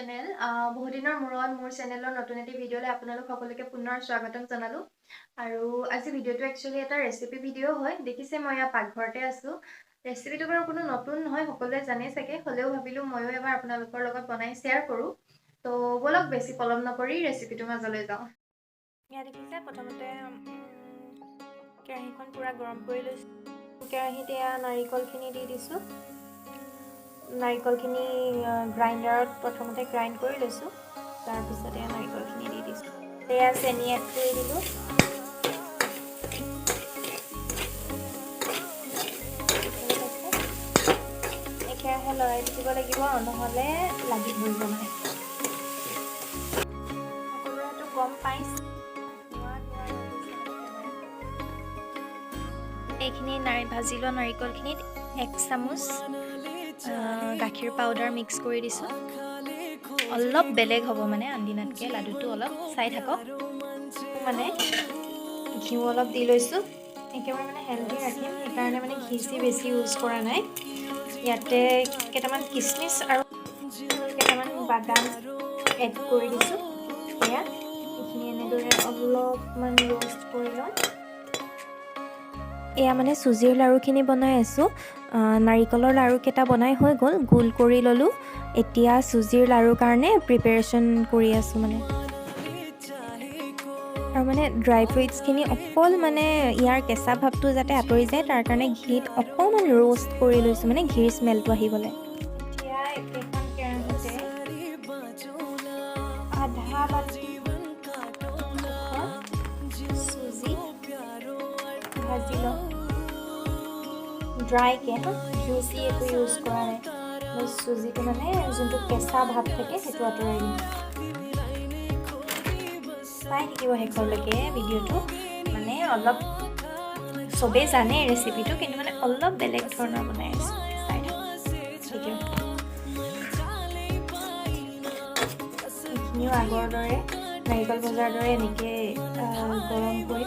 Channel. বহুদিনৰ মূৰত মোৰ চেনেলৰ নতুন এটি ভিডিঅ'লৈ আপোনালোক সকলোকে পুনৰ স্বাগতম জনালোঁ। আৰু আজি ভিডিঅ'টো একচুৱেলি এটা ৰেচিপি ভিডিঅ' হয়। দেখিছে, মই ইয়াৰ পাকঘৰতে আছোঁ। ৰেচিপিটো বাৰু কোনো নতুন নহয়, সকলোৱে জানেই চাগে, হ'লেও ভাবিলোঁ ময়ো এবাৰ আপোনালোকৰ লগত বনাই শ্বেয়াৰ কৰোঁ। তো ব'লক, বেছি পলম নকৰি ৰেচিপিটোৰ মাজলৈ যাওঁ। ইয়াত দেখিছে, প্ৰথমতে কেৰাহীখন পূৰা গৰম কৰি লৈছোঁ। কেৰাহীত এয়া নাৰিকলখিনি দি দিছোঁ। নাৰিকলখিনি গ্ৰাইণ্ডাৰত প্ৰথমতে গ্ৰাইণ্ড কৰি লৈছোঁ, তাৰপিছত এয়া নাৰিকলখিনি দি দিছোঁ। এয়া চেনি এড কৰি দিলোঁ। একেৰাহে লৰাই থাকিব লাগিব, নহ'লে লাগি ধৰিব। মানে সকলোৱেতো গম পাইছে। ধোঁৱা ধোঁৱা হৈ গৈছে মানে একেবাৰে। এইখিনি ভাজি লোৱা নাৰিকলখিনিত এক চামুচ গাখীৰ পাউডাৰ মিক্স কৰি দিছোঁ। অলপ বেলেগ হ'ব মানে আন দিনাতকৈ লাডুটো, অলপ চাই থাকক। মানে ঘিউ অলপ দি লৈছোঁ। একেবাৰে মানে হেল্ডি ৰাখিম, সেইকাৰণে মানে ঘি চি বেছি ইউজ কৰা নাই। ইয়াতে কেইটামান কিচমিচ আৰু কেইটামান বাদাম এড কৰি দিছোঁ। এয়া এইখিনি এনেদৰে অলপমান ৰ'ষ্ট কৰি ল'ম। এয়া মানে চুজিৰ লাড়ুখিনি বনাই আছোঁ। নাৰিকলৰ লাড়ুকেইটা বনাই হৈ গ'ল, গোল কৰি ল'লোঁ। এতিয়া চুজিৰ লাড়ুৰ কাৰণে প্ৰিপেৰেশ্যন কৰি আছোঁ। মানে আৰু মানে ড্ৰাই ফ্ৰুইটছখিনি অকল মানে ইয়াৰ কেঁচা ভাৱটো যাতে আঁতৰি যায়, তাৰ কাৰণে ঘিত অকণমান ৰ'ষ্ট কৰি লৈছোঁ, মানে ঘিৰ স্মেলটো আহিবলৈ। এতিয়া একেখন কেৰাহীতে আধা বাতি জোখৰ চুজি ভাজি ল'ম ড্ৰাইকৈ। হা, ঘিউ চি একো ইউজ কৰা নাই। মই চুজিটো মানে যোনটো কেঁচা ভাৱ থাকে, সেইটো আঁতৰাই দিম। চাই থাকিব শেষলৈকে ভিডিঅ'টো। মানে অলপ চবেই জানে ৰেচিপিটো, কিন্তু মানে অলপ বেলেগ ধৰণৰ বনাই আছোঁ। চাই থাকক ভিডিঅ'। এইখিনিও আগৰ দৰে, নাৰিকল ভজাৰ দৰে এনেকৈ গৰম কৰি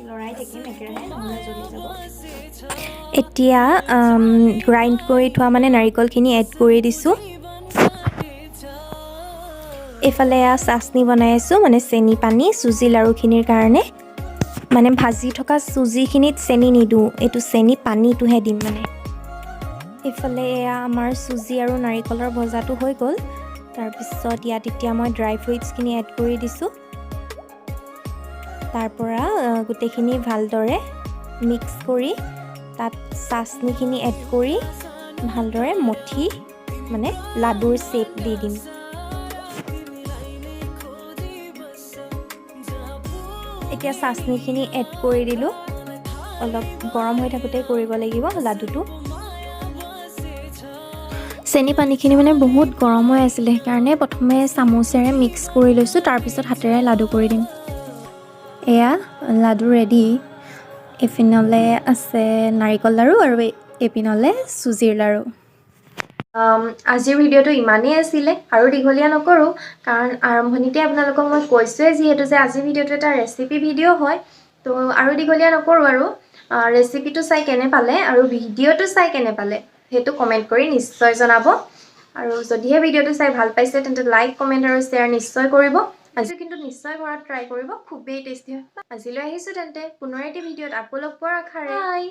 লৰাই থাকিম একেৰাহে, নহ'লে জ্বলি যাব। এতিয়া গ্ৰাইণ্ড কৰি থোৱা মানে নাৰিকলখিনি এড কৰি দিছোঁ। এইফালে এয়া চাচনি বনাই আছোঁ, মানে চেনি পানী চুজি লাড়ুখিনিৰ কাৰণে। মানে ভাজি থকা চুজিখিনিত চেনি নিদিওঁ, এইটো চেনি পানীটোহে দিম। মানে এইফালে এয়া আমাৰ চুজি আৰু নাৰিকলৰ ভজাটো হৈ গ'ল। তাৰপিছত ইয়াত এতিয়া মই ড্ৰাই ফ্ৰুইটছখিনি এড কৰি দিছোঁ। তাৰ পৰা গোটেইখিনি ভালদৰে মিক্স কৰি তাত চাচনিখিনি এড কৰি ভালদৰে মঠি মানে লাডুৰ শ্বেপ দি দিম। এতিয়া চাচনিখিনি এড কৰি দিলোঁ। অলপ গৰম হৈ থাকোঁতেই কৰিব লাগিব লাডুটো। চেনি পানীখিনি মানে বহুত গৰম হৈ আছিলে, সেইকাৰণে প্ৰথমে চামুচেৰে মিক্স কৰি লৈছোঁ, তাৰপিছত হাতেৰে লাডু কৰি দিম। এয়া লাডু ৰেডি। এইপিনলে আছে নাৰিকল লাড়ু আৰু এইপিনলে চুজিৰ লাড়ু। আজিৰ ভিডিঅ'টো ইমানেই আছিলে, আৰু দীঘলীয়া নকৰোঁ, কাৰণ আৰম্ভণিতে আপোনালোকক মই কৈছোঁৱেই যিহেতু যে আজিৰ ভিডিঅ'টো এটা ৰেচিপি ভিডিঅ' হয়। তো আৰু দীঘলীয়া নকৰোঁ। আৰু ৰেচিপিটো চাই কেনে পালে আৰু ভিডিঅ'টো চাই কেনে পালে, সেইটো কমেণ্ট কৰি নিশ্চয় জনাব। আৰু যদিহে ভিডিঅ'টো চাই ভাল পাইছে, তেন্তে লাইক, কমেণ্ট আৰু শ্বেয়াৰ নিশ্চয় কৰিব। আজি কিন্তু নিশ্চয় ঘৰত ট্ৰাই কৰিব, খুবেই টেষ্টি হয়। আজিলৈ আহিছোঁ তেন্তে, পুনৰ এটি ভিডিঅ'ত আকৌ লগ পোৱাৰ আশাৰে। বাই।